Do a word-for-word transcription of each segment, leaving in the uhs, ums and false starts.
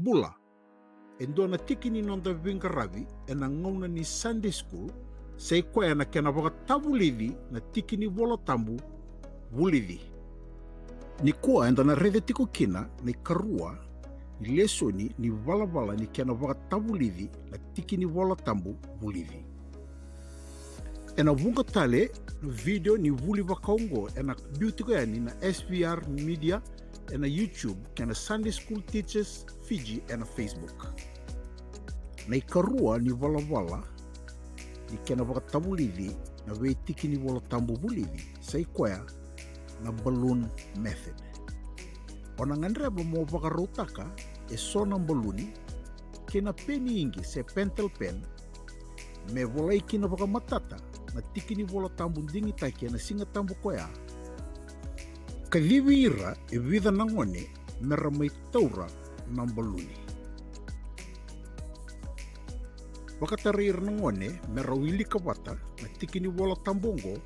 Bula. E dua na tiki ni noda veiqaravi ena gauna ni Sunday school, sa i koya na kena vakatavulici na tiki ni Vola Tabu vulici. Nikua eda na raica tiko kina na ikarua ni lesoni ni valavala ni kena vakatavulici na tiki ni Vola Tabu vulici. Ena vuqa tale na vidio ni vuli vakaoqo ena biu tiko yani na S V R Media ena YouTube kei na Sunday School Teachers Fiji ena Facebook. Na ikarua ni valavala ni kena vakatavulici na veitiki ni Vola Tabu vulici sa i koya na balloon method. O na gadreva mo vakarautaka e so na baluni kei na peni iqi se pentel pen me volai kina vakamatata na tiki ni Vola Tabu digitaki ena Siga Tabu koya. Kacivi ira e vica na gone me ra mai taura na baluni. Vakatarai ira na gone me ra wilika vata na tiki ni Vola Tabu oqo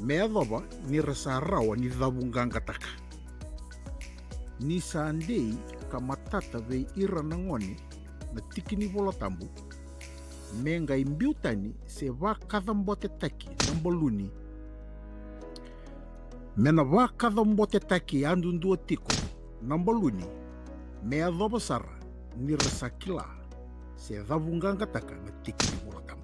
me yacova ni ra sa rawa ni cavuqaqataka. Ni sa dei ka matata vei ira na gone na tiki ni Vola Tabu, me qai biu tani se vakacabotetaki na baluni. Me na vakacabotetaki yadudua tiko na baluni me yacova sara ni ra sa kila se cavuqaqataka na tiki ni Vola Tabu.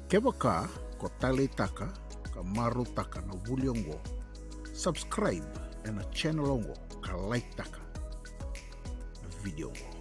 Kevaka ko taleitaka ka marautaka na vuli oqo, subscribe ena channel oqo ka like taka na vidio oqo.